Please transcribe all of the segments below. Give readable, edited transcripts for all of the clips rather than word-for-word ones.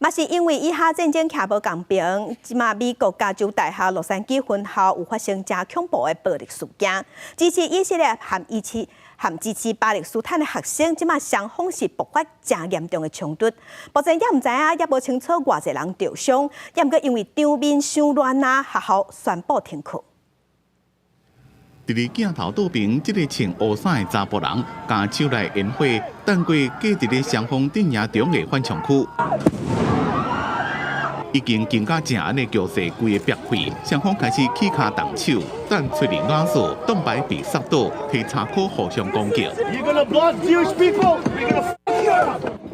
嘛是因為以哈戰爭徛無仝平，這馬美國加州大學洛杉磯分校有發生誠恐怖的暴力事件，支持以色列和以支和支持巴勒斯坦的學生，這馬雙方是爆發誠嚴重的衝突。目前也毋知影，也無清楚偌濟人著傷，也毋過因為場面傷亂啊，學校宣布停課。佇咧鏡頭倒爿，這个穿烏衫的查埔人，共手內煙火，彈過隔佇咧雙方陣營中的緩衝區，已經經甲正暗的局勢規个崩開，雙方開始起跤動手，等催淚瓦斯，擋牌被殺倒，提柴箍互相攻擊。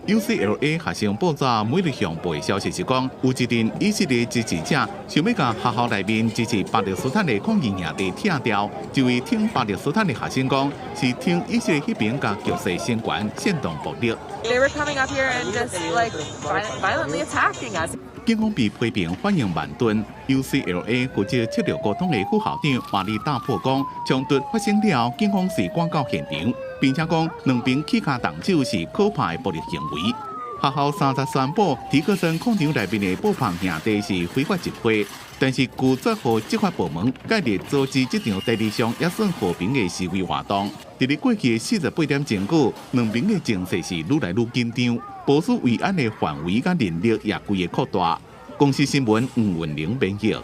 UCLA 學生報紙每日向報的消息是講，有一陣以色列支持者想欲共學校內面支持巴勒斯坦的抗議營地拆掉。一位挺巴勒斯坦的學生講，是挺以色列彼邊共局勢升懸，煽動暴力。 They were coming up here and just like violently attacking us. 警方被批評反應慢鈍。UCLA 負責策略溝通的副校長瑪麗大破講，衝突發生了後，警方是趕到現場，並且講兩邊起跤動手是可怕的暴力行為。學校三十宣布，迪克森廣場內面的布棚營地是非法集會，但是拒絕予執法部門介入阻止這場地理上也算和平的示威活動。佇咧過去的48點鐘過，兩邊的情勢是愈來愈緊張，波斯維安的範圍佮人力也規个擴大。公視新聞吳文玲編譯。